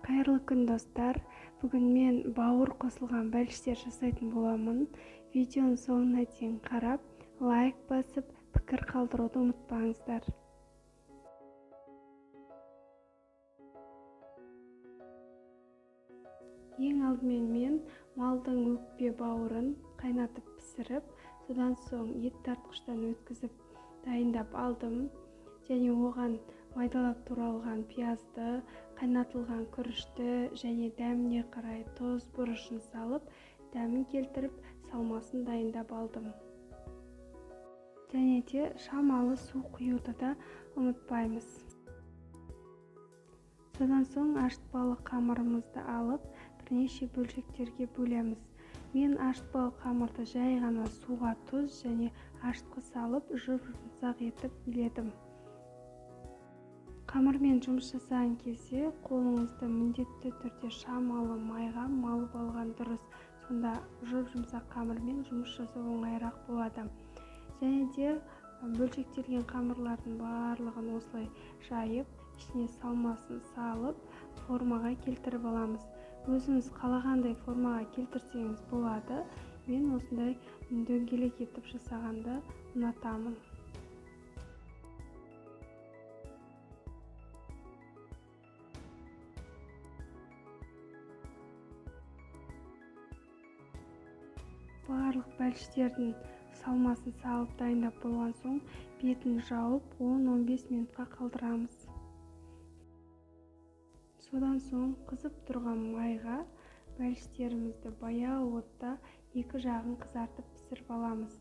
Қайырлы күн, достар! Бүгін мен бауыр қосылған бәліштер жасайтын боламын. Видеоның соңына дейін қарап, лайк басып, пікір қалдыруды ұмытпаңыздар. Ең алдымен мен малдың өкпе бауырын қайнатып пісіріп, содан соң ет тартқыштан өткізіп дайындап алдым. Және оған майдалап туралған пиязды, қайнатылған күрішті және дәміне қарай тұз, бұрышын салып, дәмін келтіріп, салмасын дайындап алдым. Және де шамалы су құюды да ұмытпаймыз. Содан соң ашытпалы қамырымызды алып, бірнеше бөлшектерге бөлеміз. Мен ашытпалы қамырды жай ғана суға тұз және ашытқы салып, жұп-жұмсақ етіп иледім. Қамырмен жұмыс жасаған кезде қолыңызды міндетті түрде шамалы майға малып алған дұрыс. Сонда жұп-жұмсақ қамырмен жұмыс жасау оңайырақ болады. Және де бөлшектелген қамырлардың барлығын осылай жайып, ішіне салмасын салып, формаға келтіріп аламыз. Өзіңіз қалағандай формаға келтірсеңіз болады. Мен осындай дөңгелек етіп жасағанды ұнатамын. Барлық бәліштердің салмасын салып дайындап болған соң бетін жауып 10-15 минутқа қалдырамыз. Содан соң қызып тұрған майға бәліштерімізді баяу отта екі жағын қызартып пісіріп аламыз.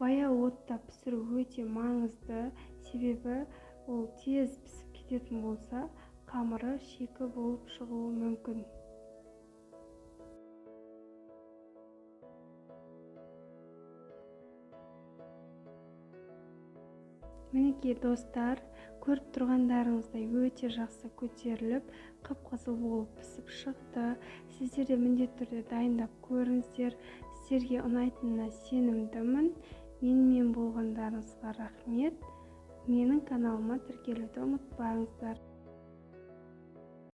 Баяу отта пісіру өте маңызды, себебі ол тез пісіп кететін болса, қамыры шикі болып шығуы мүмкін. Мінекей, достар, көріп тұрғандарыңыздай өте жақсы көтеріліп, қып-қызыл болып пісіп шықты. Сіздер де міндетті түрде дайындап көріңіздер. Сіздерге ұнайтынына сенімдімін. Менімен болғандарыңызға рахмет. Менің каналыма тіркелуді ұмытпаңыздар.